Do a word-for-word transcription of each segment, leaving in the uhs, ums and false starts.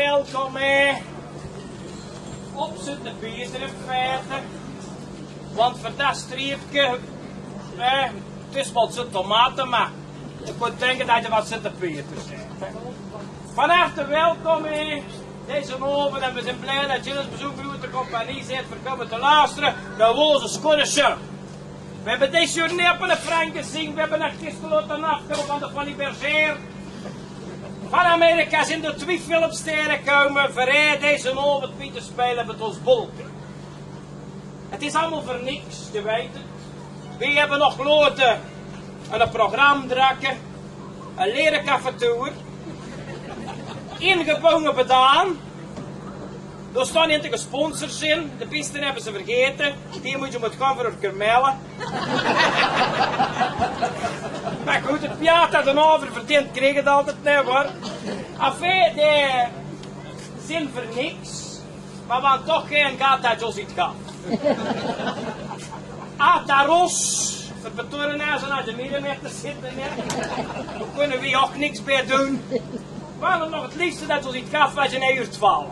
Welkom, hè. Op zitte Pieter in feite. Want veur dat striepke, hè, 't is waal zo'n tomate, mer ich wou dinke dat je wat zitte Pieter zegt. Van harte welkom, hè. Deze aovend, en we zien blij dat je ons bezoek bij de compagnie zit. We komen te luisteren naar onze Scorische. We hebben dit jaar niet op een Frank gezien. We hebben artiesten laten afkomen van de Folies Bergère. Van Amerika zien er twee filmsterren komen. Vereerd deze avond mee te spelen met ons bolke. Het is allemaal voor niks, je weet het. We hebben nog laten een programma drakken. Een leren cafeteur. Ingebouwde bedaan. Dao staon negentig sponsors in. De biesten hebbe ze vergaete. Die mót je mót gaon veur 't karamel. Mer good, 't piaat dat 'n aver verdeent, kreeg 't altied, nae, hoor. Enfin, die zeen veur niks. Mer we han toch gein gehad dat Jos iets gaf. Ataros, veur betoren en zo, als je midden met te zitten, hè. Dao kunne we ouch niks bie doen. Waal nog 't liefste dat ze ós iets gaf as je neer uur twaalf.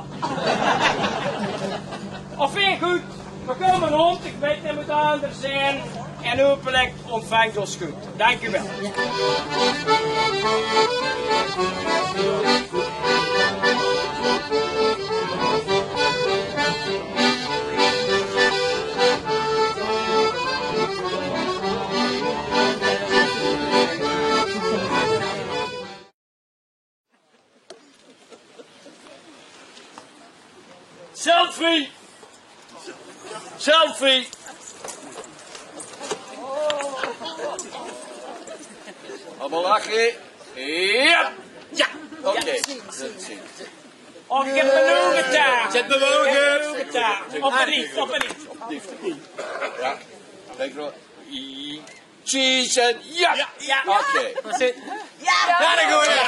Of weer goed, we komen rond, ik weet het moet anders zijn. En hopelijk ontvangt ons goed. Dank u wel. Selfie! Selfie! Allemaal lachen. Ja! Ja! Oké. Of je hebt bewogen daar. Zet bewogen. Op een iets, op een iets. Ja. Dank u wel. Cheese en ja. Ja, ja. Oké. Ja. Ja, dat goeie.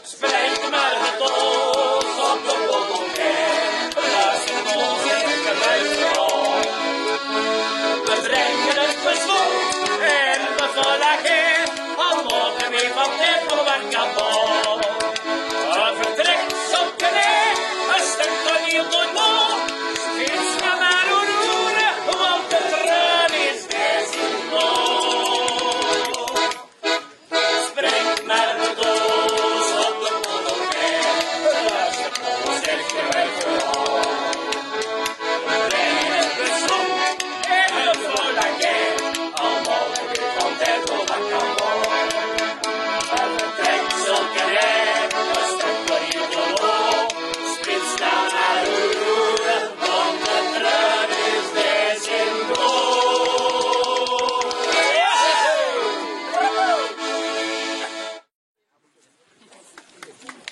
Spring maar met ons op de bobbelkar. Laat ons in de lucht rond. We brengen het gezond en we verlagen. Al mogen we van dit moment kapot. Vertrek zo krijg, een stuk toneel door. Steeds maar maar roeren, want de traan is best in nood. Spring maar met ons op de bobbelkar.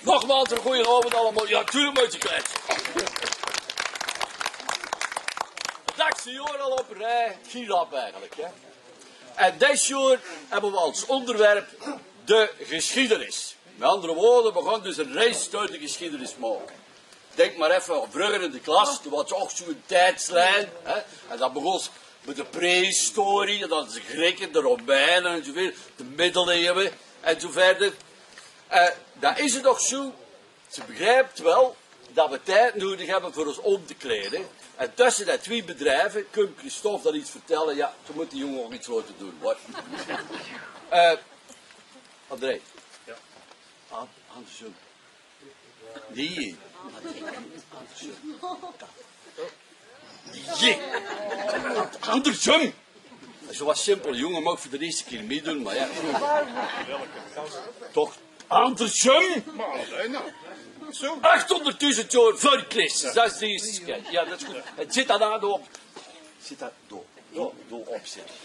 Nogmaals een goedenavond allemaal. Ja, tuurlijk moet je kletsen. Dag, ze al op rij. Geen rap eigenlijk, hè. En dit jaar hebben we als onderwerp de geschiedenis. Met andere woorden, we gaan dus een reis door de geschiedenis maken. Denk maar even, vroeger in de klas, toen was je ook zo'n tijdslijn, hè, en dat begon met de prehistorie, en dan de Grieken, de Romeinen en zo weer, de middeleeuwen en zo verder. Eh, daar is het nog zo, ze begrijpt wel dat we tijd nodig hebben voor ons om te kleden. En tussen die twee bedrijven kan Christophe dan iets vertellen. Ja, ze moet die jongen ook iets laten doen, hoor. Eh, André. Ja. An-, andersom. Nee. Andersom. Nee. Andersom. Zo was simpel, jongen, mag voor de eerste keer meedoen, maar ja. Toch andersom. Zo. Achthonderdduizend jaar voor Christus, dat is de eerste keer. Ja, dat is goed. Het zit daar aan de op. Zit daar door. Door, door opzetten.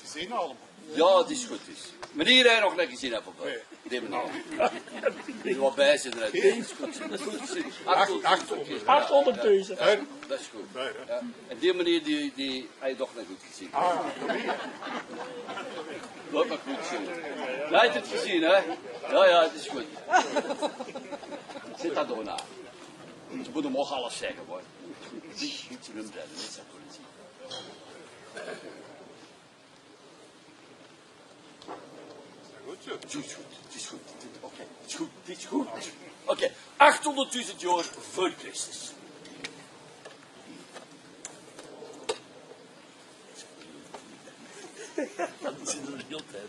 Gezien allemaal. Ja, het is goed, is. Meneer, hij nog net gezien hebben. Nee. Die meneer. Die wat bij zit, hè. Is goed. Is goed. Achthonderd. Achthonderdduizend. Ja. Dat is goed. Ja. En die meneer, die, die, hij nog net goed gezien. Ah, meneer. Laat maar goed zien. Hij heeft het gezien, hè? Ja, ja, het is goed. Zit dat door na. Ze moeten nog alles zeggen, hoor. Niet, niet zo doen, niet zo doen. Goed zo. Dit is good, dit is good. Oké, dit is good, dit is good. Oké, achthonderdduizend jaor veur Christus. Dat is in de hele tijd, hè.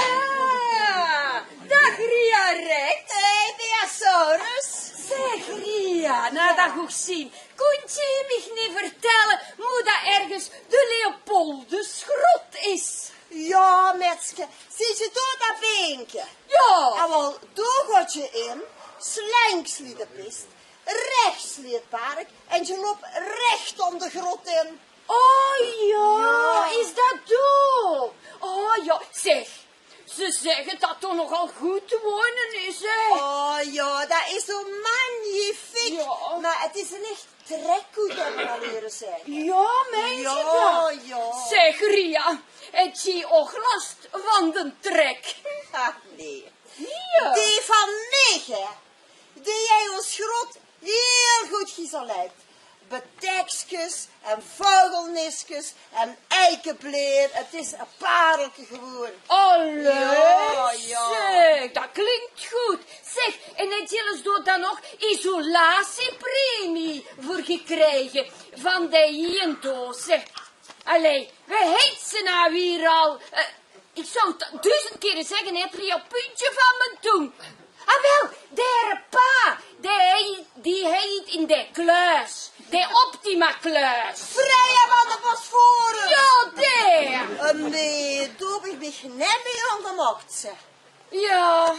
Ah, daag Ria Rex. Hey, Beasaurus. Zeg Ria, nou dat good zien. Kunt ge mich niet vertellen hoe dat ergens de Leopoldusgrot is? Ja, metske, ziet ge door dat beentje? Ja. En wel, door gaat je in, slinks liet de pist, rechts liet het park en je loopt recht om de grot in. Oh ja, is dat door? Oh ja, zeg, ze zeggen dat er nogal goed te wonen is, hè? Oh ja, dat is zo magnifiek. Ja. Maar het is niet trek hoe dat kan leren zijn. Ja, mensen. Ja, ja. Zeg, Ria, het je ook last van de trek? Ah, nee. Hier. Die van mij, hè? Die hij ons grot heel goed geïsoleerd. Betekskes en vogelniskes en eikebleer. Het is een parelke gewoon. Allee, ja, ja. Zeg, dat klinkt goed. Zeg, en het jullie door dan nog isolatiepremie voor gekregen van de Jiendoos? Zeg, allee, we heet ze nou hier al? Eh, ik zou het duizend keren zeggen, het rie op puntje van mijn tong. Ah, wel, de pa, die heet, die heet in de kluis. De Optima kluis. Vrij van de Bosphorus. Ja, daar. Eh, nee, doe heb ik mich net mee ongemocht, zeg. Ja,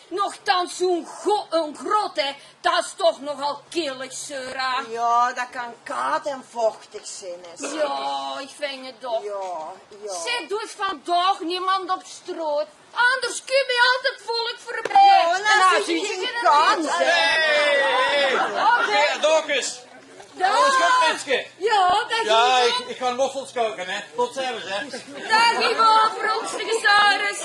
nochtans zo'n go- een grot, hè, dat is toch nogal killig, Sura. Ja, dat kan koud en vochtig zijn, hè. Ja, ik vind het toch. Ja, ja. Zeg, doet vandaag niemand op straat? Anders kun je altijd volk voorbij. Ja, en dan zie je geen kat. Hey, hey, hey. Oké. Hey, Dorcas. Alles goed, minske? Ja, dat is ik, ik ga mossels koken, hè. Tot zelfs, hè. Daag Ivo, bronstigosaurus.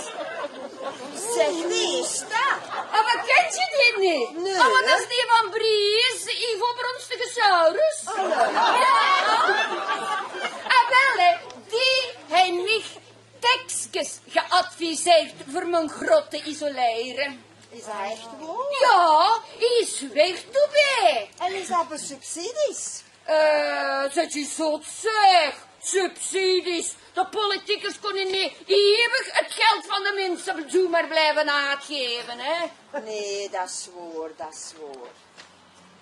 Zeg, wie is dat? Ah, wat kent je die niet? Nee. Ah, maar dat is die van Bries, Ivo bronstigosaurus. Oh, ja. Ah, wel, hè. Die hij mich tekskes geadviseerd voor mijn grot te isoleren. Is dat echt waar? Ja, hij zweert erbij. En is dat voor subsidies? Eh, zet je zot zeg. Subsidies. De politiekers kunnen niet eeuwig het geld van de mensen zomaar blijven uitgeven, hè? Nee, dat is waar, dat is waar.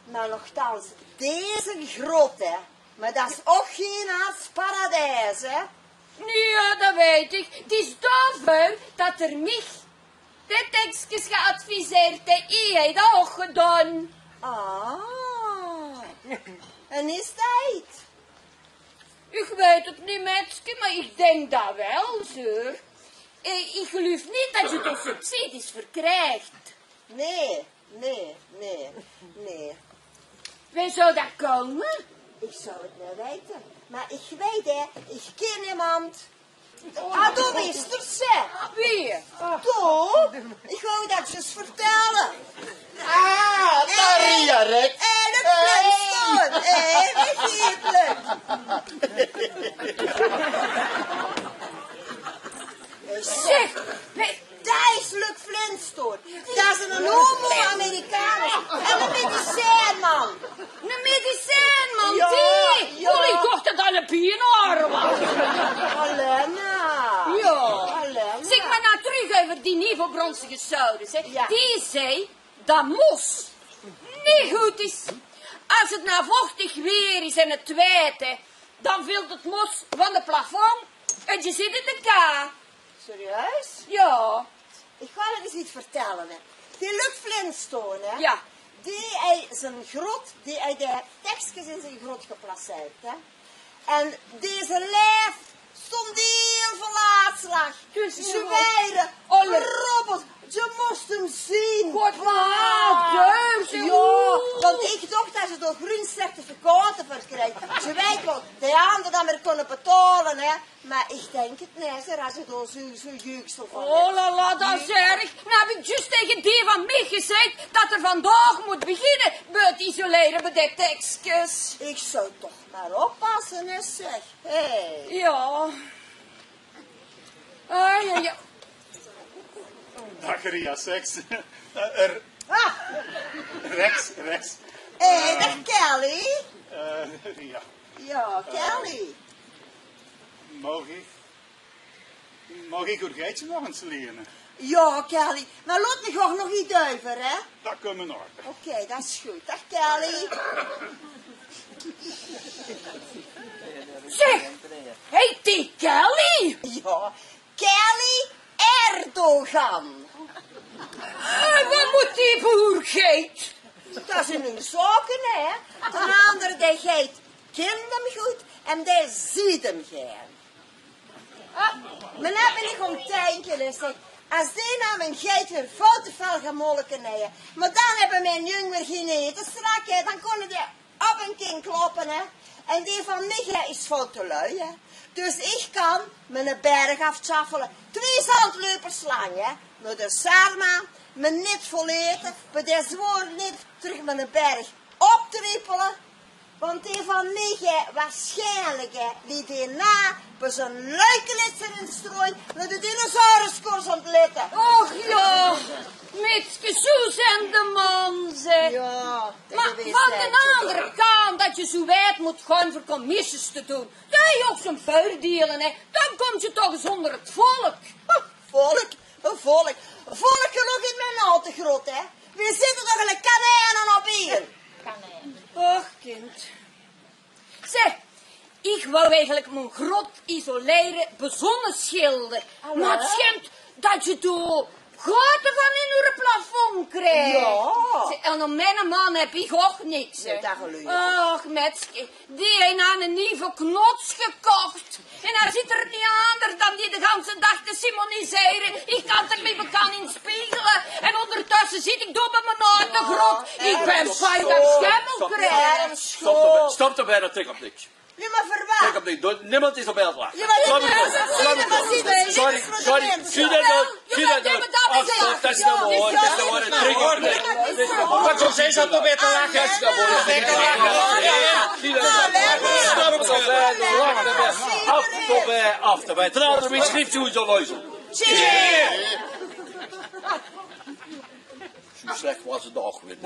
Maar nochtans, deze grot, hè, maar dat is ook geen aards paradijs, hè? Nee, dat weet ik. Het is daarvoor dat er mich de tekskes geadviseerd, hè. Hij dat ook gedaan. Ah, en is dat het? Ik weet het niet, metske, maar ik denk dat wel, zeg. Eh, ik geloof niet dat je de subsidies verkrijgt. Nee, nee, nee, nee. Wie zou dat komen? Ik zou het niet weten. Maar ik weet, hè, ik ken iemand. Ah, doe wist het, zeg. Wie? Doe? Ik wou dat je eens vertellen. Ah, Maria Rek. Eh, dat is Flintstone. Eh, vergeetlijk. Zeg, wie- Dat is Luc Flintstone. Dat is een homo-Amerikaanse. En een medicijnman. Een medicijnman, ja, die? Ja. Oei, ik dacht dat dat een pienaar was. Alena. Ja. Alena. Zeg, maar nou terug over die Ivo bronstigosaurus, hè. Ja. Die zei dat mos niet goed is. Als het nou vochtig weer is en het waait, hè, dan vult het mos van de plafond en je zit in de kou. Serieus? Ja. Ik ga nog eens iets vertellen, hè. Die Luc Flintstone, hè? Ja. Die hij zijn grot, die hij de tekskes in zijn grot geplaceerd, hè. En deze lijf stond heel veel aanslag. Dus zwieren, oh, verrobbeld. Je moest hem zien. God, wat? Ja. Want ich dach det ze dao groen certificaote veur krege. Ze weit waal, de anger dan weer kónne betaole, hè. Mer ich dink 't neet, ze, es ze dao zoe, zoe jeuksel van Oh la la, det is erg. Noe höb ich zjus taenge die van mich gezag det 'r vandaag mót beginne mit isolere mit die tekskes. Ich zou toch mer oppasse, hè, zeg. Hè. Ja. Ai, ai, ai. Dag, Ria, seks. Eh, er- Ah, Rex, Rex. Hé, dag Kelly. Eh, Ria. Ja, Kelly. Maag ich, maag ich oor geitje nog ins lene? Ja, Kelly. Mer laot mich ouch nog get euver, hè? Det kump in orde. Oké, det is good. Dag Kelly. Zeg, heet die Kelly? Ja, Kelly Erdogan. Eh, waat mót die boer geit? Det is in hun zake, hè. D'n andere, dae geit kint 'm good en dae zeet 'm gaer. Ah, mer noe bön ich ómtenkele, zeg. Es dae noe mien geit weer fout te väöl gaon molke, nae. Mer dan höbbe mien jóng weer gein etesstrak, hè. Dan kónne die op ein kin kloppe, hè. En die van mich, hè, is väöl te lui, hè. Dus ich kan miene berg aafsjaffele. Twieë zandleupers lang, hè. Nao de Sarma, mich neet vol ete, bie de zwoor neet trök miene berg optriepele. Want die van mich, hè, waarsjienlik, hè, die d'n na bie zoe'n luikelitser in strooi nao de dinosauruskoers aan 't lette. Och ja, mitske, zoe zeen de man, zeg. Ja. Mer van d'n andere kant, det se zoe wied mót gaon veur commissies te doon, det haet ouch zien veurdeile, hè. Dan kóms se toch ins ónger 't volk. Volk, volk. Volk genóg is mer al te groot, hè. Veer zitte toch geliek kanene op ein. Och, kind. Zeg, ich wou eigelik mien grot isolere bezónnes sjilde. Mer 't sjient det se dao gaote van in oer 't plafond kriegs. Ja. Zeg, en aan miene man höb ich ouch niks, hè. Nae, det geluif ich. Och, mitske, die haet ein nieve knots gekoch. En hae zit d'r neet anger dan die de ganse daag te simonisere. Ich kan toch neet bekan in spiegele. En óngertösse zit ich dao bie mien aote grot. Ich bön bang det ich sjimmel krieg. Stop d'rbie, stop d'rbie, det trèk op niks. Nae, mer veur waat? Trèk op niks. Niemand is op beeld. Sorry, sorry. Zie det dao, zie det dao. Ach, stop, det is noe waor. Det is noe waor. Trèk op niks. Wat zou zij zo te beter lachen? Aaf d'rbie, aaf d'rbie. Ten aandere, wie schrift u zo, Loizel? Zo slecht was het toch weer.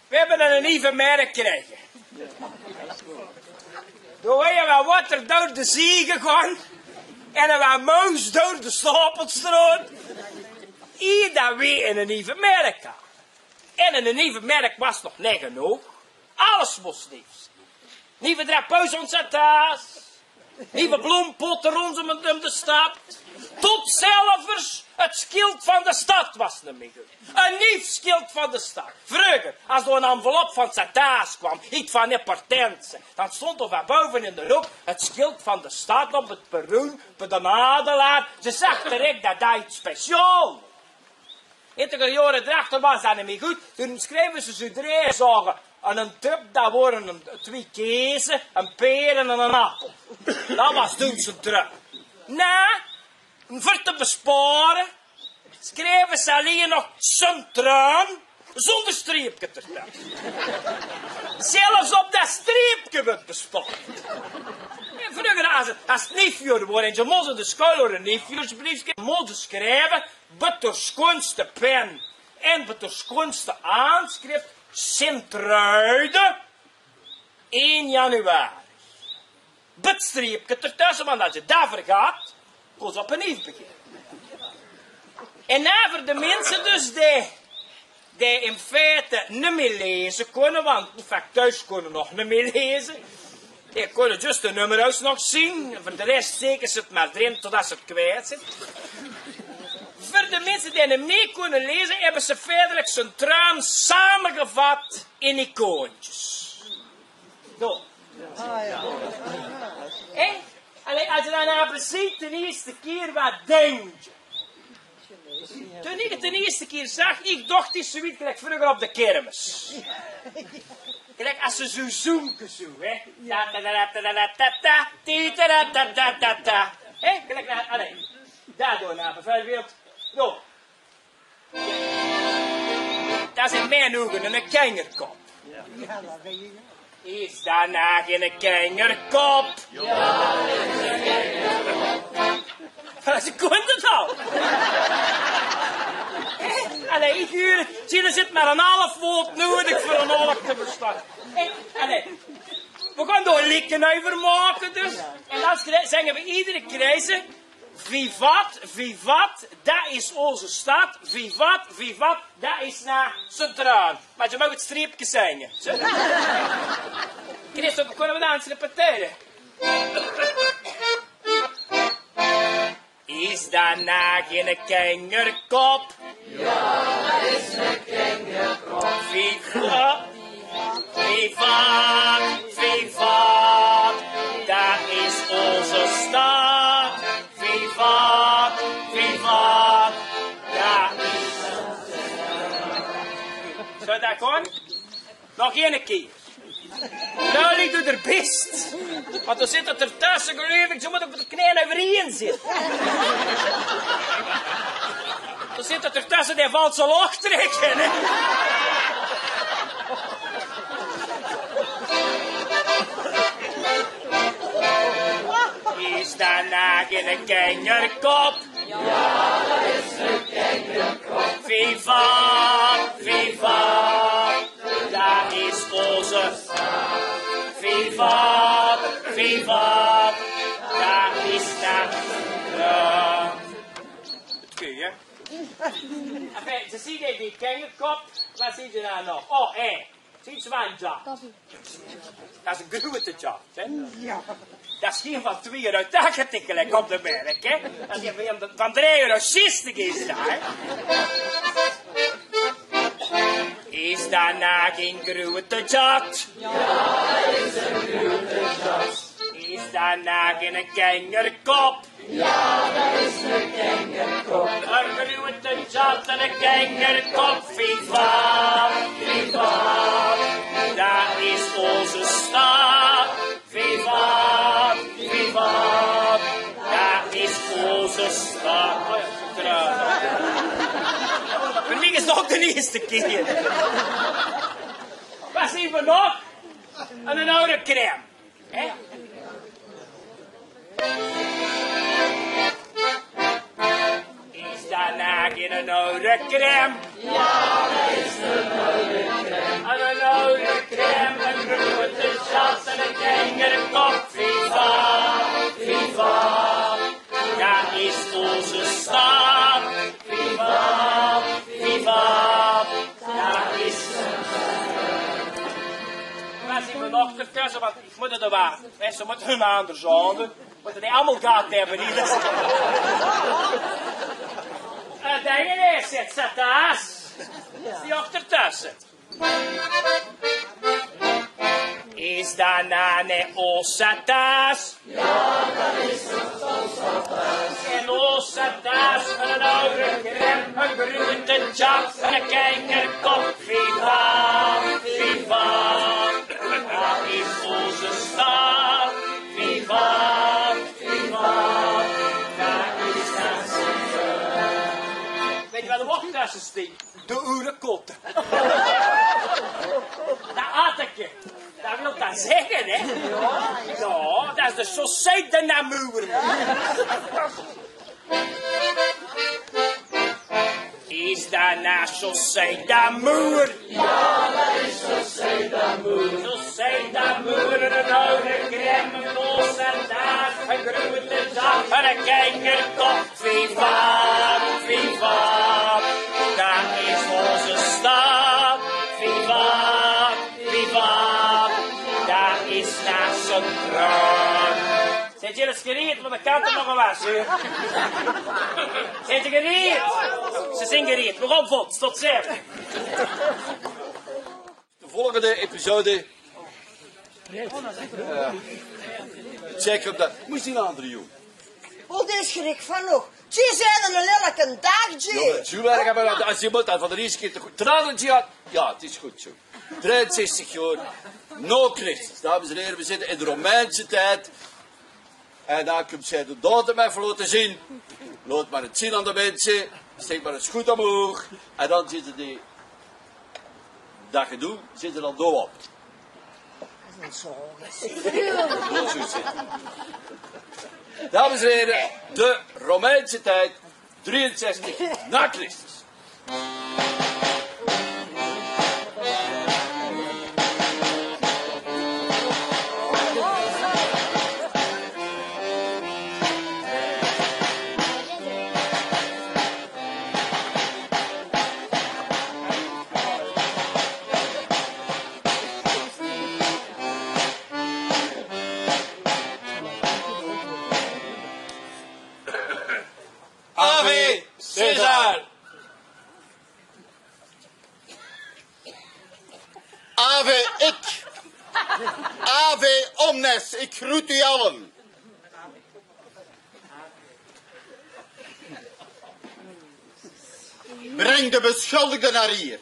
We hebbe 'n nieve merk krege. Doe wei je wel wat er door de zee gegange en er wel muis door de stapelstraot. Ier dat we 'n nieve merk hadde. En 'n nieve merk was nog net genóg. Alles mós neef zien. Nieve drapeus ónze taas. Nieve bloompotte róndóm de stad. Tot zelfs het schild van de stad was neef mie good. 'n Nief schild van de stad. Vreuger, as d'r 'n envelop van Sint-Taas kwaam, iets van importantie, dan stond er van boven in de hoek het schild van de stad op, het perron, bij de adelaar. Ze zag direct dat dat iets speciaal was. Intige jaren drachter was dat neef mie good. Toen schreven ze zo drie zagen. En 'n trip, dat waren twee kezen, 'n peer en 'n appel. Dat was toen zo'n trip. Na, veur te besparen, schreven ze alleen nog Sint-Truin zonder streepje ertussen. Zelfs op dat streepje werd bespaard. En vreuger, as het, as het niefjaor woor en ze mosten de school 'n niefjaarsbriefje mosten schrijven, met de schoonste pen en met de schoonste aanschrift, Sint-Truiden, één januari. Bit streepje ertussen, want as je dat vergat, kon ze op 'n nief beginne. En dan veur de minse dus die, die in feite neet mie leze kónne, want in feite thuis kónne nog neet mie leze. Die kónne just de nummers nog zien. En veur de rest steke ze het mer d'rin totdat ze het kwiet zien. Veur de minse die 'm neet kónne leze, höbbe ze feitelijk zien truin samegevat in icoontjes. Zo. Hè? Allee, as je dan aan ziet, de eerste keer, wat denk je? Toen ik het de eerste keer zag, ik dacht, het is zoiets gelijk vroeger op de kermis. Gelijk als ze zo zoenke zo, hè. Ta, ta, ta, ta, ta, ta, ta, ta, ti, ta, ta, ta, ta, ta, ta. Hè? Gelijk, allee, daardoor naar bijvoorbeeld. Zo. Dat is in mijn ogen een kenjerkop. Is dat nou geen kenjerkop? Ze kon het al. Allee, ik huur het. Zie, er zit maar een half woord nodig voor een half te verstaan. Allee, we gaan door likken over maken dus. En dan zingen we iedere keer ze. Vivat, vivat, dat is onze stad. Vivat, vivat, dat is naar Centraal. Maar je mag het streepje zingen. Zo. Christophe, kunnen we dan eens repeteren? Is dat nou geen kenjerkop? Ja, dat is een kenjerkop. Viva, viva, viva. Dat is onze stad. Viva, viva. Dat is onze stad. Zo, daar komt. Nog één keer. Nou, ik doe er best. Want er zit het ertussen, geloof ik. Ze moet op de knieën overeen zitten. Er zit het ertussen, die valt zo laag trekken, hè. Is dat nou geen kenjerkop? Ja, dat is een kenjerkop. Viva, viva. Dat is onze. Viva, viva. Dat is dat. Ja. Het kun je. Enfin, ze zien die, die kenjerkop. Wat zien ze daar nog? Oh, hé. Zien ze wat, ja. Dat is een grote tjat, hè? Ja. Dat is geen van twee euro tachtig gelijk op de merk, hè? Dat is van, van drie euro zestig is dat, hè? Is dat nou geen grote tjat? Ja, dat is een grote tjat. Is dat nou geen kenjerkop? Ja, dat is een kenjerkop. Een grote tjat en een kenjerkop. Viva, viva. Dat is onze stad. Viva, viva. Dat is onze stad. Voor mij is het ook de eerste keer. Wat zien we nog? En een oude crème. Hè? Is dat nou geen oude crème? Ja, dat is een oude crème. En een oude crème, een grote tjat en een kenjerkop. Viva, viva. Dat is onze stad. Viva, viva. Dat is onze stad. Waar zien we nog te kussen? Want ik moet het er waar. Mensen moeten hun aan de zone. Moeten die allemaal gehad hebben hier. Eh, denk eens, zit Sataas. Is die achter tussen? Is dat nou niet Sataas? Ja, dat is Sataas. En Sataas, een oude crème, een grote tjat, een kenjerkop. Viva, viva. Dat is onze stad. Viva, viva. Dat is onze stad. Weet je wat er ook tussen steekt? De urenkotten. Dat atteke. Dat wil dat zeggen, hè? Ja, dat is de Chaussée de Namur. Is dat nou Chaussée d'Amour? Ja, dat is Chaussée d'Amour. Chaussée d'Amour, een oude crème, een Sataas, een grote tjat, een kenjerkop. Viva, viva, dat is onze stad. Viva, viva, dat is Centraal. Zit Zeen ze gereed? Want dan kan 't nog waal waas, hè. Zeen ze gereed? Ze zeen gereed. Nog op, vot, tot zeer. De volgende episode. Eh, check op dat. Moest die andere, jong. Wat is schrik van nog? Tjie zeen 'ne lelijken dag, tjie. Ja, maar zo werk hebben we dat. Als iemand dat van de eerste keer te goed tranen had, ja, het is goed zo. Drieënzestig jaar na Christus. Dames en heren, we zitten in de Romeinse tijd. En dan komt zij de datum even laten zien. Laat maar het zien aan de mensen. Steek maar eens goed omhoog. En dan zitten die dat gedoe, zitten dan door op. Dames en heren, de Romeinse tijd, drieënzestig na Christus. Ave Caesar! Ave ik. Ave omnes, ik groet u allen. Breng de beschuldigde naar hier.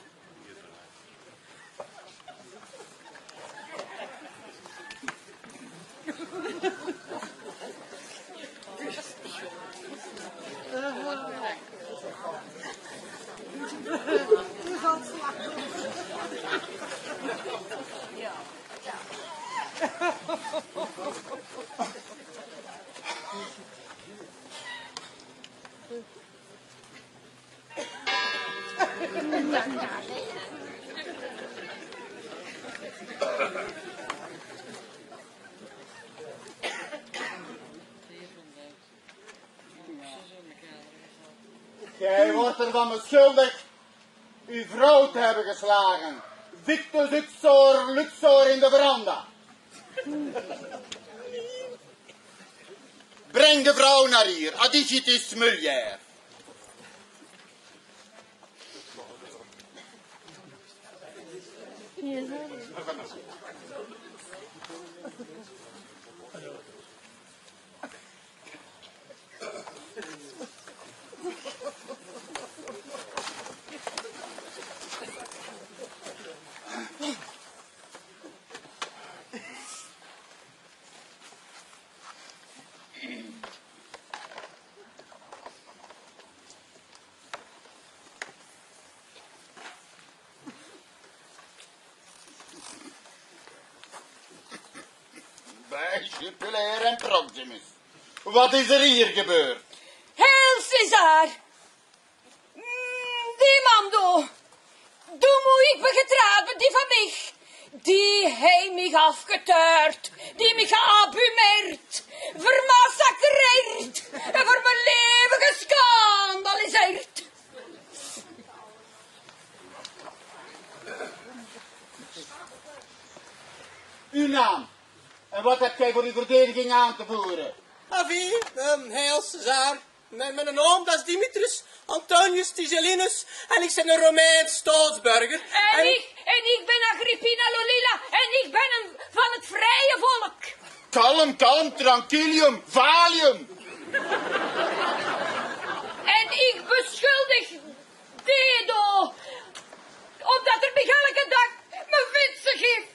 Gij wordt ervan beschuldigd uw vrouw te hebben geslagen. Victus Uxor Luxor in de veranda. Breng de vrouw naar hier. Adigitis mulier. Bij Jupiler en Proximus. Wat is er hier gebeurd? Heil César! Mm, die man doe, doe moe ik begetraat, die van mich, die hei mich afgetuurd, die mich geabumeerd, vermassacreerd en voor mijn leven gescandaliseerd. Uw naam? En wat hebt gij voor uw verdediging aan te voeren? Ave, ehm, heil César. Mijn, mijn naam, dat is Dimitris Antonius Tigellinus en ik ben een Romeins staatsburger. En ik, en ik ben Agrippina Lolilla en ik ben een, van het vrije volk. Kalm, kalm, tranquillium, valium. En ik beschuldig Dedo, omdat er mich elke dag mijn fietsen geeft.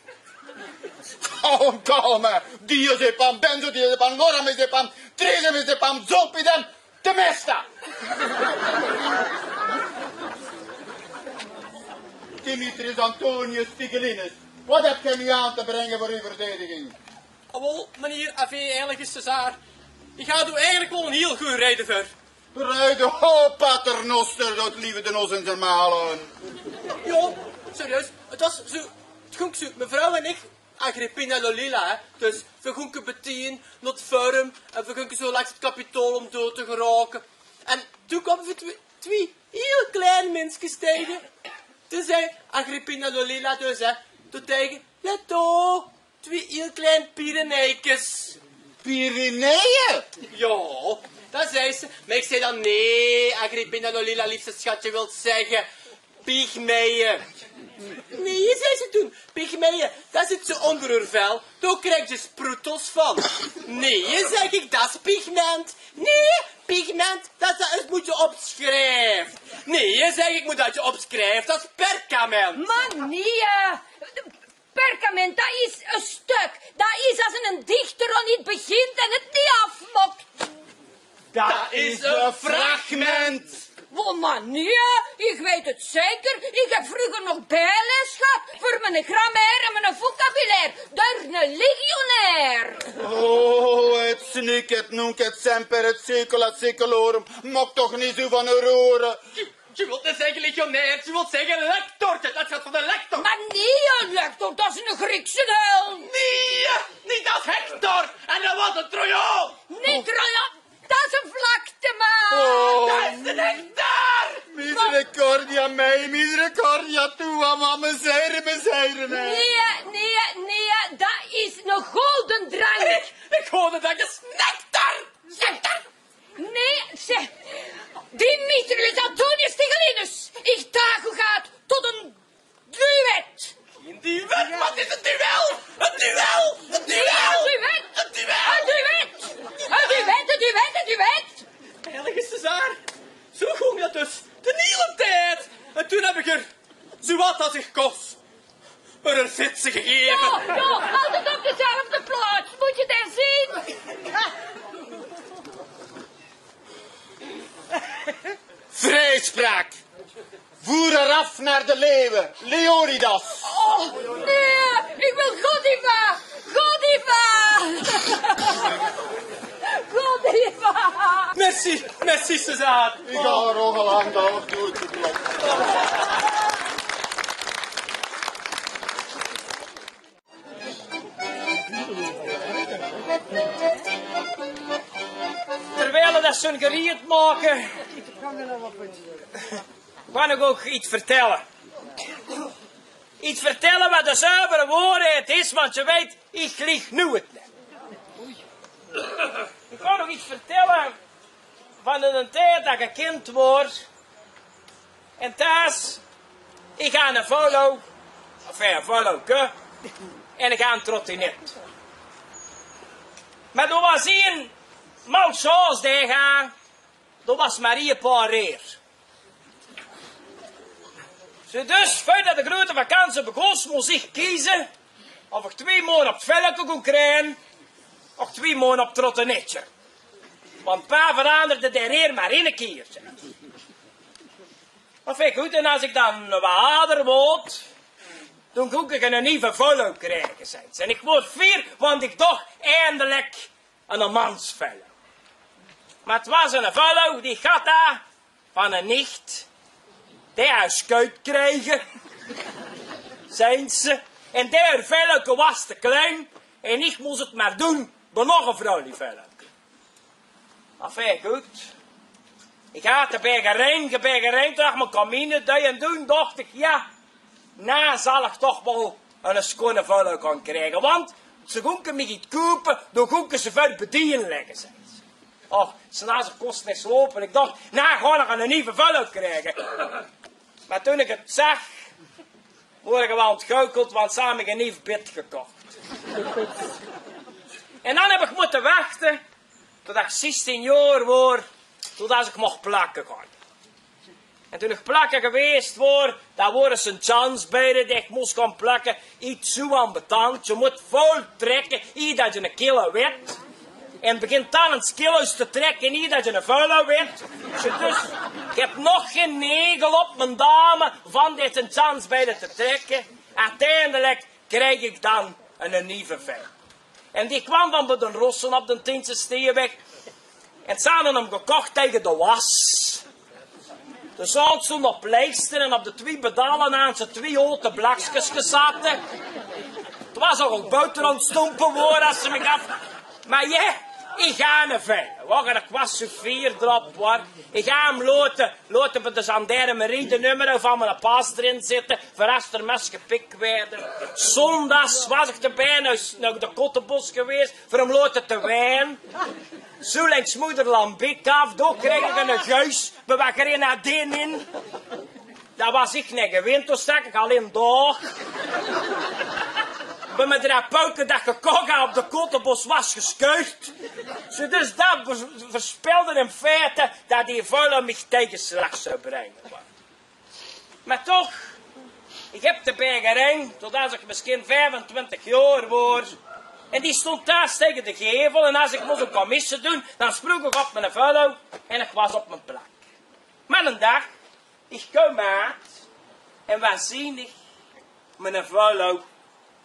Kalm, kalm, hè. Diazepam, benzodiazepam, lorazepam, trizepam, zolpidem, temesta. Dimitris Antonius Tigellinus, wat hebt gij nu aan te brengen voor uw verdediging? Ah, wel, meneer Ave, heilige César, ik had u eigenlijk wel een heel goede reden voor. Reden, oh, paternoster, dat lieve de nos in zijn malen. Ja, serieus, het was zo, het ging zo, mevrouw en ik, Agrippina Lolilla, hè, dus we gingen betien naar het forum en we gingen zo langs het Capitool om door te geraken. En toen kwamen we twee, twee heel klein minskes tegen. Toen zei Agrippina Lolilla dus, hè, toen tegen, let op, twee heel klein Pyreneekes. Pyreneeë? Jao, dat zag ze. Mer ich zag dan: "Nae, Agrippina, Lolita, leefste sjat, ich wól zègke Pygmeeë." "Nae," zag ze toen, "Pygmeeë, dat zit zoe ónger häör vel. Dao krieg ze sproetels van." "Nae," zag ich, "dat is pigment." "Nae, pigment, dat is, dat is, mót ze op sjrief." "Nae," zag ich, "ich mót dat ze op sjrief, dat is perkament." "Mer nae, perkament, dat is e sjtök. Dat is as eine dichter neet begint en 't neet aafmaak." "Dat is e fragment." "Wel, mer nae, ich weit 't zeker. Ich höb vreuger nog bijles gehad veur mien grammair en mien vocabulair. Door eine legionair." "Oh, et nunc et semper et secula seculorum. Maak toch neet zoe van häöre oere." "Ze wól neet zègke legionair, ze wól zègke lector. Dat sjteit veur de lector." "Mer nae, lector, dat is eine Griekse held." "Nae, nae, dat is Hector. En dat waas eine Trojaon." "Nae, Trojaon, dat is eine vlakteman." "Oh. Dat is eine Hector." "Misericordia mei, misericordia tua, ma miserere, miserere mei." "Nae, nae, nae, dat is eine golden drank." "Ich, ich huuer dat gesnekter. Snekter." "Nae," zag Demetrius Antonius Tigellinus, "ich daag uch oet tot ein duet." "Ein duet? Wat is ein duel? Ein duel? Ein duel? Ein duet? Ein duel? Ein duet? Ein duet, ein duet, ein duet." Heilige César, zoe góng dat dus de hiele tied. En toen höb ich häör zoe wat as ich kós häöre fitse gegaeve. Jao, jao, altied op dezelfde plaats, mót geer dao zeen. Vrijspraak. Voer eraf naar de leeuwen, Leonidas. Oh, nae, ich wil Godiva. Godiva. Godiva. Merci, merci, César. Ich gaon ouch al aan de deur kloppe. Terwiel dat ze 'm gereed make, kan ich ouch get vertèlle. Get vertèlle wat de zuivere waorheid is, want geer weit, ich lieg noeit. Ich kan nog get vertèlle van d'n tied dat ich kind waor. En thoes, ich aan 'n Volvo, of 'n Volvoke, en ich aan 'n trottinet. Mer dao waas ein malchance dae aan, dao waas mer ein paar reer. Zoe dus, veurdat de groete vakantie begós, mós ich keze of ich twie maon op 't Volvoke kós kriege, of twie maon op 't trottinetje. Want pa veranderde de reer mer eine kier, zag 'r. Mer vin ich good, en as ich dan waat ajer woort, dan kós ich eine nuuje Volvo kriege, zag 'r. En ich woort fier, want ich docht: eindelik eine mansvolvo. Mer 't waas eine Volvo, dae ich had van ein nicht, dae haw sjuut gekrege, zag 'r. En dae Volvoke waas te klein en ich mós 't mer doon bie nog ein vrouwlie Volvoke. Enfin, good. Ich had de biegerein, de biegerein, toen ich mien kamine deej en doon, docht ich: jao, noe zal ich toch waal eine sjoon Volvo kónne kriege. Want ze kónne mich get koupe, dao kónne ze veur bediene, zag 'r. Och, 's nachts kós ich neet sjlaope. Ich docht: noe gaon ich eine nuuje Volvo kriege. Mer toen ich 't zag, woort ich waal óntgoocheld, want ze hawwe mich ein nuuj bed gekoch. En dan höb ich mótte wachte tot ich zestien jaor woor, totdat ich moch plakke gaon. En toen ich plakke gewaes woor, dan woor 'n Sint-Jansbeide dae ich mós gaon plakke, get zoe ambetant. Ze mót väöl trèkke, ier dat ze 'ne kille weurt. En begint dan ins kilo's te trèkke, ier dat ze 'ne Volvo weurt. Ze dus, ich höb nog gein negel op mien dame van die Sint-Jansbeide te trèkke. Oeteindelik kreeg ich dan 'ne nuuje Volvo. En dae kwaam dan bie de Rosse op de Tienste Steeweg. En ze hawwe 'm gekoch taenge de was. De zaot zoe op pleisters en op de twie pedale hawwe ze twie houte blakskes gezatte. 't Waas ouch, ouch boter aan 't stompe woor as ze mich af. Mer jao, Ich gaon 'ne veilen. Wach, en ich waas zoe fier d'rop, hoor. Ich gaon 'm laote, laote bie de gendarmerie de nummero van miene pas d'rin zitte, veur es d'r mes gepik waerde. Zóndags waas ich d'rbie nao, nao de Kottebos gewaes, veur 'm laote te waene. Zoe lènks Moederland Biek aaf, dao kreeg ich 'ne geus, bie wae grenadin in. Dat waas ich neet gewend, toen stak ich al in daag. Bie miene drie peuke dat ich gekoch haw op de Kottebos waas geskeurd. Zoe, dus dat veurs-, veurspelde in feite dat die veulo mich tegeslag zou bringe. Mer toch, ich höb d'rbie gereng, totdat ich mesjien viefentwintig jaor waor. En die stóng dao tege de gevel. En es ich mós 'n commisse doon, dan sprook ich op miene veulo en ich waas op mien plek. Mer eine daag, ich koum oet en wae zeen ich? Miene veulo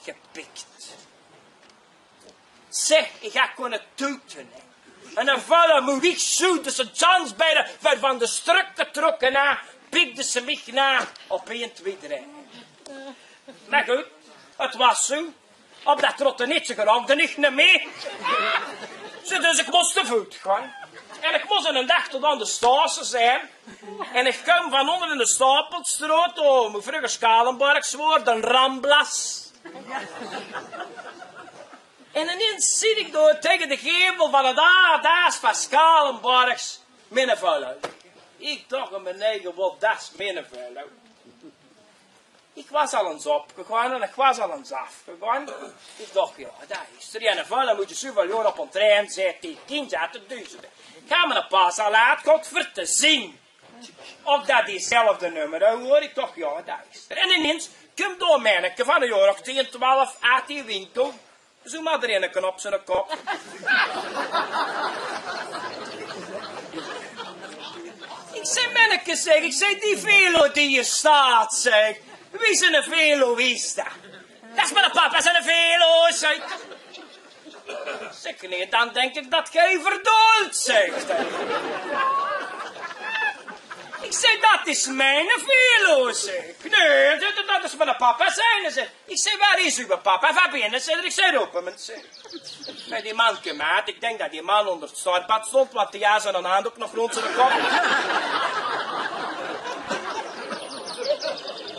gepik. Zeg, ich haw kónne toete, hè. En miene veulo, wie ich zoe, dus 'ne tjans bie de, waerd van de strök getrokke, nao, pikde ze mich nao, op ein, twieë, drie. Mer good, 't waas zoe. Op dat trotte neet, ze geraokde mich neet mie. Zoe, dus ich mós te voet gaon. En ich mós 'nen daag tot aan de stasie zeen. En ich koum van ónger in de Stapelstraot, o, wie vreuger Scalenborgs waor, de Ramblas. En inins zeen ich dao tege de gevel van 't a-, daas van Scalenborgs miene veulo. Ich dach bie mich eige: "Waat, daas miene veulo?" Ich waas al ins opgegange en ich waas al ins aafgegange. Ich dach: "Jao, dat is 'r." Jao, en veulo, mót ich zoeväöl jaor op 'n trein zitte, die kins te duuzende. Ich haw miene pas al oetgehaold veur te zeen of dat dezelfde nummero waor. Ich dach: "Jao, dat is 'r." En inins kump dao e menneke van e jaor of tieën, twelf oet die winkel. Zoe mer d'r eine knop op ziene kop. Ich zèk: "Menneke," zèk ich, ich zèk, "die veulo die hie steit," zèk ich. "Wie ziene veulo is dat?" "Dat is miene papa ziene veulo," zèk ich. Zèk ich: "Nae, dan dink ich dat geer verdoeld zeet," zèk ich. Ich zèk: "Dat is miene veulo," zèk ich. "Nae," zèk ich, "dat is miene papa ziene," zèk ich. Ich zèk: "Waor is uche papa?" "Van binne," zèk ich. Ich zèk: "Roop 'm ins," zèk ich. Mer die man kump oet. Ich dink dat die man ónger 't stortbad stóng, want die haw zoe'n handdook nog rónd ziene kop.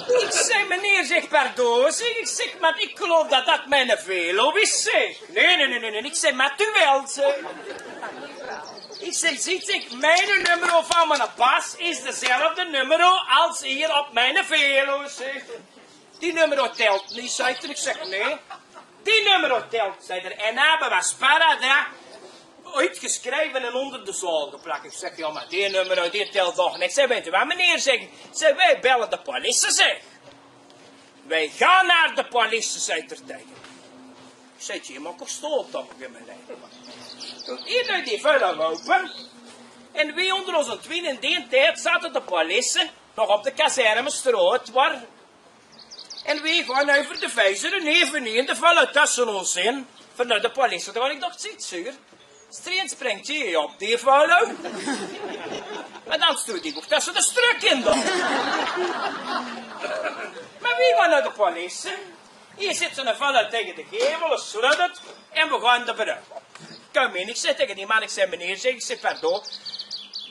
Ich zèk: "Meneer," zèk ich, "pardon," zèk ich, ich zèk, "mer ich geluif dat dat miene veulo is," zèk ich. "Nae, nae, nae, nae, nae," ich zèk, "mer toch waal," zèk ich. Ich zèk: "Zeet," zèk ich, "miene nummero van miene pas is dezelfde nummero es hie op miene veulo," zèk ich. "Die nummero tèlt neet," zeet 'r. Ich zèk: "Nae." "Die nummero tèlt," zeet 'r. "En dan höbbe v'r sparre, hè, oetgesjreve en ónger de zaol geplak." Ich zèk: "Jao, mer die nummero, die tèlt toch neet." "Zèk, wèt geer waat, meneer," zèk ich, "zèk, veer belle de politie," zèk ich. "Veer gaon nao de politie," zeet 'r tege mich. Ich zèk: "Jao, mer ich stóng toch in mien leie." Toen hie deej die veulo ope. En veer ónger ós twieë, in dae tied zaote de politie nog op de Kazermestraot, waor. En veer gaon euver de viezer en effe neet in de veulo tösse ós in, veur nao de politie te gaon. Ich dach: "Zeet geer, straks springk hie op die veulo. En dan stoot ich uch tösse de strök in dan." Mer veer gaon nao de politie. Hie zit zoe'n veulo tege de gevel, 't sleutel, en veer gaon de brögk op. Kóm in, ich zèk tege die man, ich zèk: "Meneer," zèk ich, ich zèk, "pardon.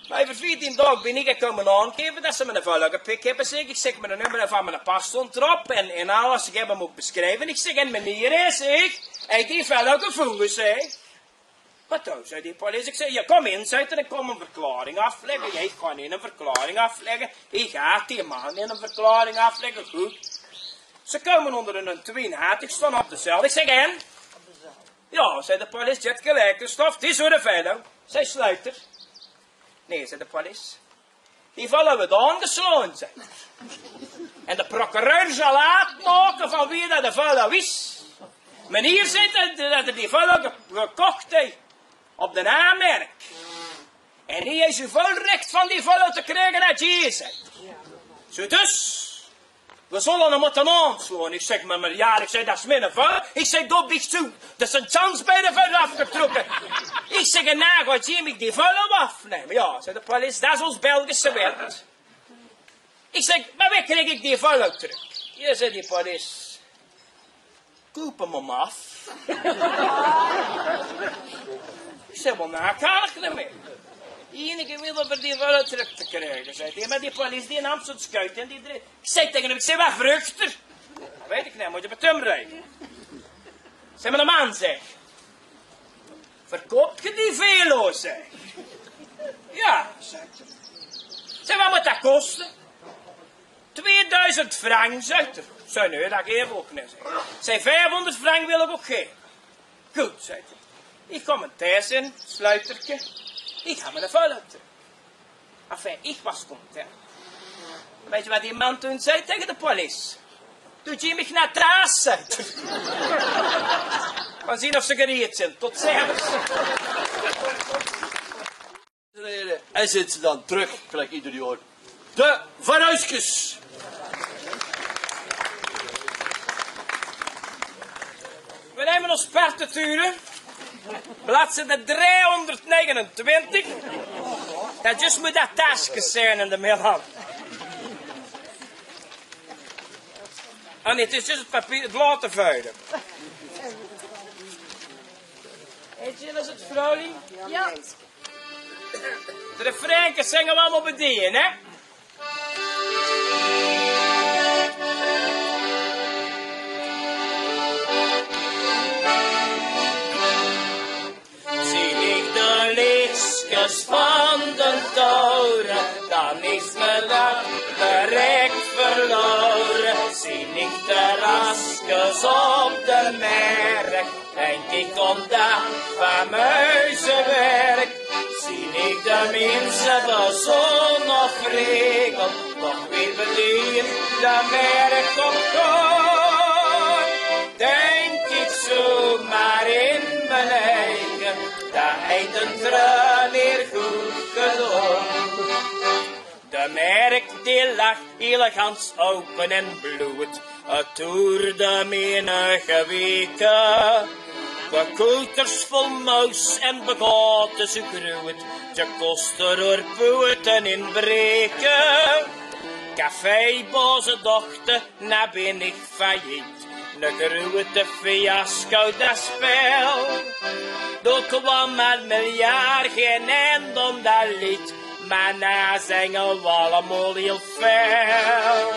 Mer euver veertieën daag bön ich kómme aangeve dat ze miene veulo gepik höbbe," zèk ich. Ich zèk: "Miene nummero van miene pas stóng d'rop en, en alles, ich höb 'm ouch besjreve." Ich zèk: "En meneer," zèk ich, "haet die veulo gevónje," zèk ich. "Waat dan?" zeet die politie. Ich zèk: "Jao, kóm in," zeet 'r, "en kóm 'n verklaoring aaflègke." Jao, ich gaon in 'n verklaoring aaflègke. Ich haet die man in 'n verklaoring aaflègke. Good. Ze kómme ónger in twieë, haet ich stóng op de cel. Ich zèk: "En?" "Jao," zeet de politie, "geer höb gelieke stof, 't is oet de veulo." Zèk ich: "Sluiter?" "Nae," zeet de politie. "Die veulo weurt aangeslaon," zeet 'r. "En de procureur zal oetmake van wie dat de veulo is. Meneer," zeet 'r, "dat haet die veulo ge-, gekoch op de aanmerk. En hie is uch vuil rech van die veulo te kriege," zeet 'r. "Zoe dus, veer zölle 'm mótte aanslaon." Ich zèk: "Mer, mer jao," ich zèk, "dat is miene veulo." Ich zèk: "Dao bös te zoe, dat is 'ne tjans bie de veulo aafgetrokke." Ich zèk: "En noe gaot geer mich die veulo aafnumme." "Jao," zeet de politie, "dat is ós Belgische wet." Ich zèk: "Mer wie krieg ich die veulo trök?" "Jao," zeet die politie, "koup 'm aaf." Ze wol naak, kan ich neet mieë. Enige middel veur die völle trök te kriege, zaet 'r. Mer die polies die nam zo'n schuit en die drie. Ich zag taenge häöm, ich zag: "Waat vruugt 'r?" "Weit ich neet, mót ich bie häöm vraoge." "Zèk, meneer de man," zag ich, "verkoup geer die velo?" zag ich. "Jao," zaet 'r. "Zèk, waat mót det koste?" "Tweeduizend frank," zaet 'r. "Zèk, nae, det gaef ich ouch neet," zag ich. "Zèk, viefhóngerd frank wil ich ouch gaeve." "Good," zaet 'r. "Ich kóm ein thuis in, sluiterke. Ich gaon mer nao de völle trök." Enfin, ich waas content. Weit geer waat die man toen zag taenge de polies? "Doot geer mich nao 't terras," zaet 'r. "Gaon zeen of ze gereed zeen. Tot zelfs." En zit ze dan trök, gelijk ieder jaor. De Verhuiskes. We nemen ons partiture, bladzijde driehonderdnegenentwintig. Dat just moet dat taske zijn in de middag. Ah nee, het is dus het papier, het laten vuilen. Heet je dat het vrouwlie? Ja. De refrain zinge we allemaal bie-ein, hè? Zien ich de lichtjes van den toren, dan is me dat bereik verloren. Zien ich de raskes op de merk, denk ich aan dat fameuze werk. Zien ich de minse van zon of regen toch weer bediend, de merk op gang, denk ich zomaar in m'n eige, dat heit ein treun hier good gedaon. De merk die lag hiel gans open en bloed. Het toerde menige weke. Bekouters vol muis en begaten zo groet. Je kost er door poeten inbreken. Cafébaas dochte, na bin ich failliet. Ne groete fiasco, dat spel. Doe kwam 't miljard gein end aan dat lied. Maar na zinge we allemaal hiel fel.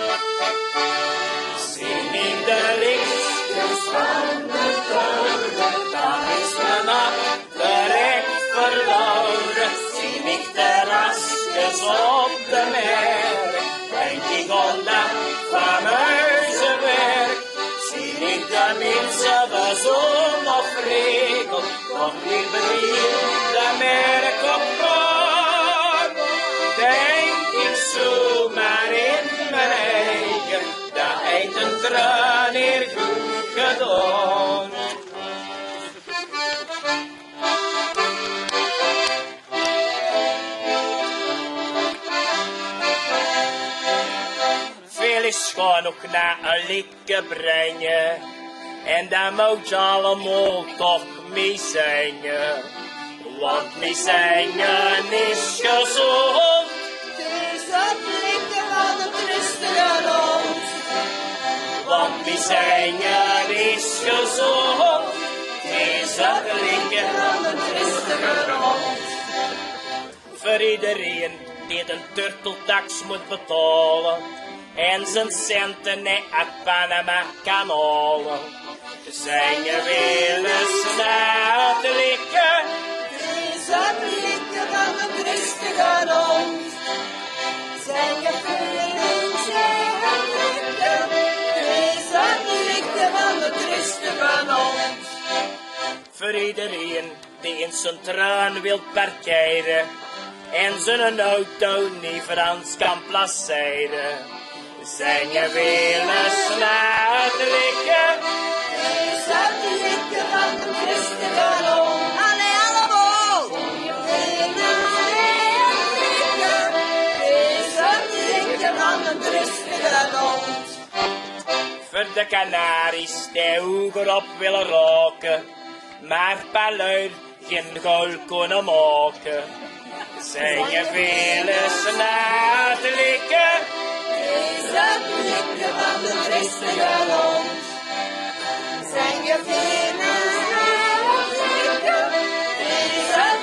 Zien ich de lichtjes van de toren, dan is me dat bereik verloren. Zien ich de raskes op de merk, denk ich aan dat fameuze werk. Zien ich de minse van zon of regen, toch weer bediend, de merk op gang, denk ich zomaar in m'n eige, dat heit ein treun hier good gedaon. Veer is gaon nog nao ein liedje bringe. En dan moot ge allemaal toch mieë zinge. Want mieë zinge is gezond. 't Is het liedje van het rustige land. Want mieë zinge is gezond. 't Is het liedje van het rustige land. Veur iedereen die de turteltax moet betale en zien centen neet uit Panama kan hale. Zinge we eens nao het liedje. 't Is het liedje van het rustige land. Zinge we eens nao het liedje. 't Is het liedje van het rustige land. Veur iedereen die in zijn treun wilt parkeren en zijn auto neet veur ins kan placeren. Zinge we eens nao het liedje. 't Is het liedje van het rustige land. Allee, allemaal. 't Is het liedje van het rustige land. Veur de Canaries die hoeger op wille raoke, maar paar lui gein goal kónne make. Zinge we eens nao het liedje. 't Is het liedje van het rustige land. Zinge we eens nao het liedje. 't Is het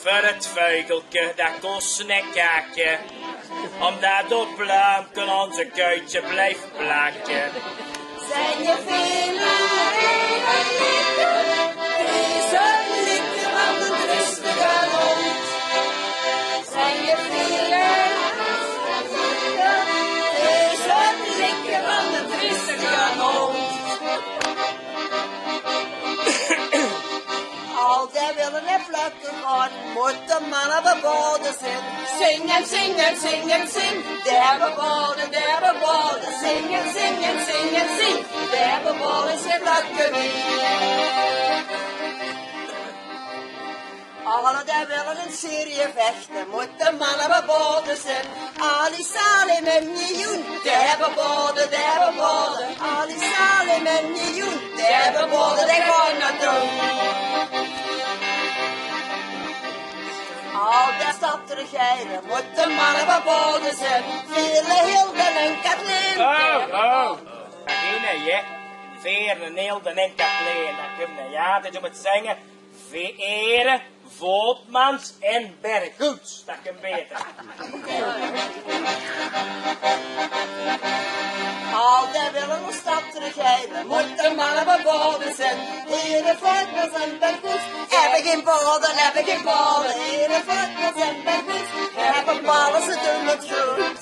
Veur 't vuigelke, dat kos 'ne kake, omdat op Pluumke ós kuitje blief plakke. Zeen je veel aan het eten? Deze likken van de rustige hond. Zeen je veel aan het eten? Deze likken van de rustige hond. Al die willen en vluchten gaan, moet de man op de bodem zijn. Zingen, zingen, zingen, zing. De hebben bodem, de hebben bodem. Zingen, zingen, zingen, zing. De hebben bodem, ze vluchten niet. Alle die willen een serie vechten, moet de man op de bodem zijn. Ali Salim en miljoen, de hebben bodem, de hebben bodem. Ali Salim en miljoen, de hebben bodem, die gaan naar doen. Al die stad regeren, moet de man op de bodem zijn. Vele Hilde en Kathleen. Oh, oh. Degene, hè. Vele Hilde en Kathleen. Dat kump, ja, dat je moet zingen. Vere Voopmans en Berghoets. Dat kump beter. Al die willen ons stad teruggeven, moet de man op de bodem zijn. Vere Voopmans en Berghoets. Heb ik geen bodem, heb ik geen bodem. Vere Voopmans en Berghoets. Heb een ballen, ze doen het goed.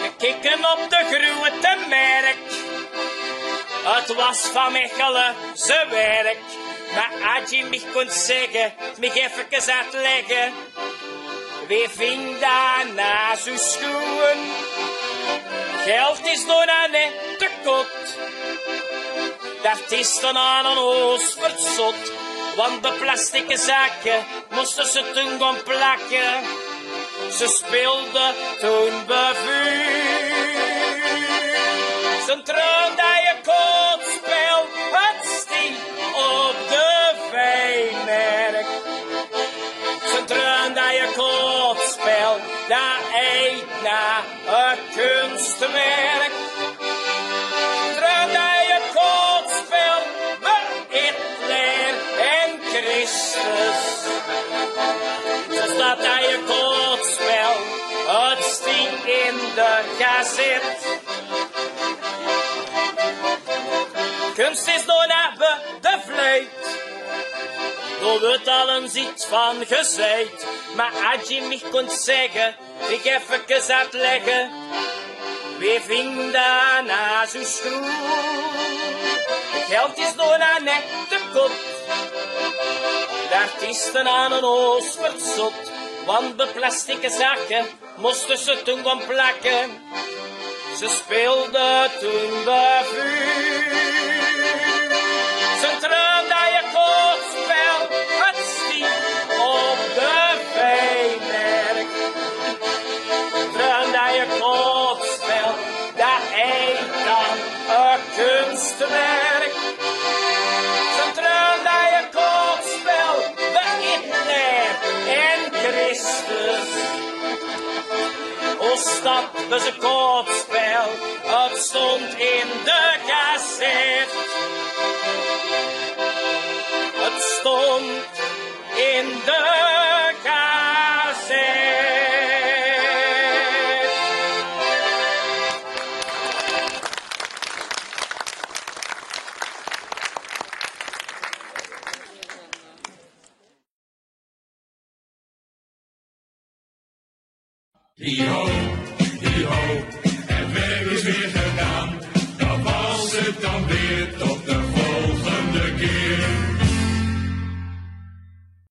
We keken op de grote merk. Het was van Mechelen ze werk. Maar als je mich kon zeggen, mich even uitleggen. Wie ving daarna zo schoen? Geld is nog net te kot. Dat is dan aan een oos verzot. Want de plastieke zakken moesten ze toen gaan plakken. Ze speelden toen bevuur. Ze treunde je kortspel, het sting op de veimerk. Ze treunde je kortspel, daar eet na een kunstwerk. Treunde je kortspel, bij Hitler en Christus. Ze staat aan je kortspel, het sting in de gazet. Kunst is door naar de vleet. Door wordt al eens iets van gezeid. Maar als je mich kon zeggen, ik even uitleggen. Wie ving daarna zo schoen? Het geld is nog net te kot. De artiesten aan een oos verzot, want de plastieke zakken moesten ze toen gaan plakken. Ze speelden toen bevuur. Ze treunde je kortspel, het sting op de veimerk. Treunde je kortspel, daar eet dan een kunstwerk. Ze treunde je kortspel, bij Hitler en Christus. Ons stad was een kortspel, het stond in de gazet. Het stond in de gazet. Hi ho, hi ho,